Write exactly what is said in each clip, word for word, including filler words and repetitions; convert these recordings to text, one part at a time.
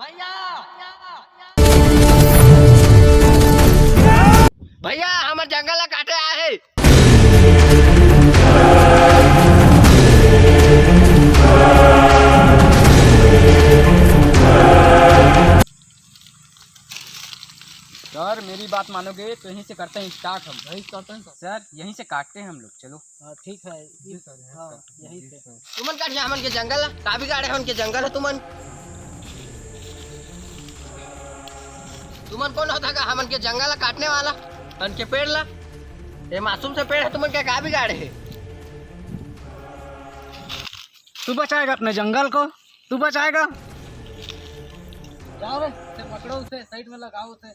भैया, भैया, हमर जंगल ला काटे आए हे। सर, मेरी बात मानोगे तो यहीं से करते हैं स्टार्ट हम। यहीं से करते हैं सर। सर, यहीं से काटते हैं हम लोग। चलो। हाँ, ठीक है। जी सर, यहीं हाँ, से। यहीं जी से। सर। तुमन काट लिया हमन के जंगल, का बिगाड़े हमन के जंगल है तुमन? तुमन कौन होता का हमन के जंगल ला काटने वाला? हमन के पेड़ ला, ये मासूम से पेड़ है, तुमन के का बिगाड़े है? तू बचाएगा अपने जंगल को, तू बचाएगा। जाओ रे, उसे पकड़ो, उसे साइड में लगाओ उसे।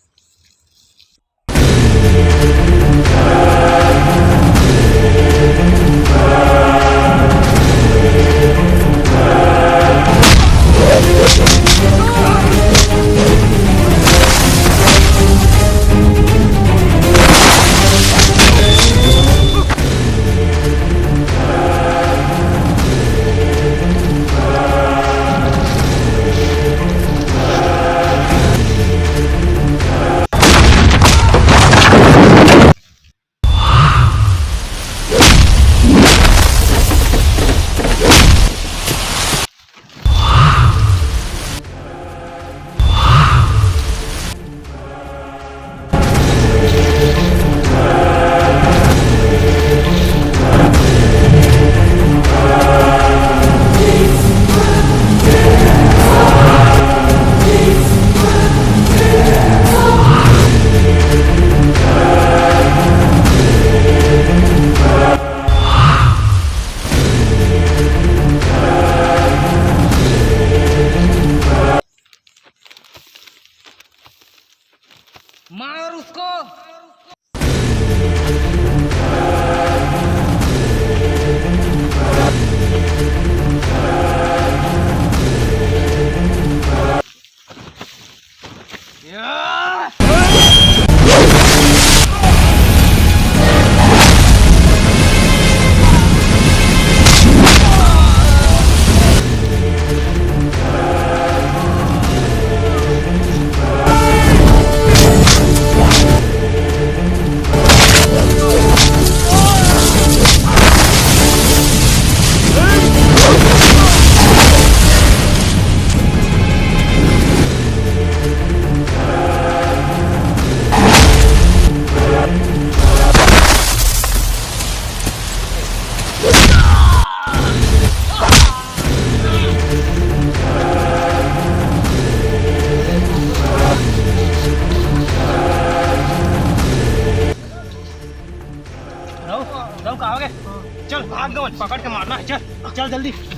मार उसको। रहो, रहो, कहाँ हो गए? चल, भाग दो, पकड़ के मारना है, चल, चल जल्दी।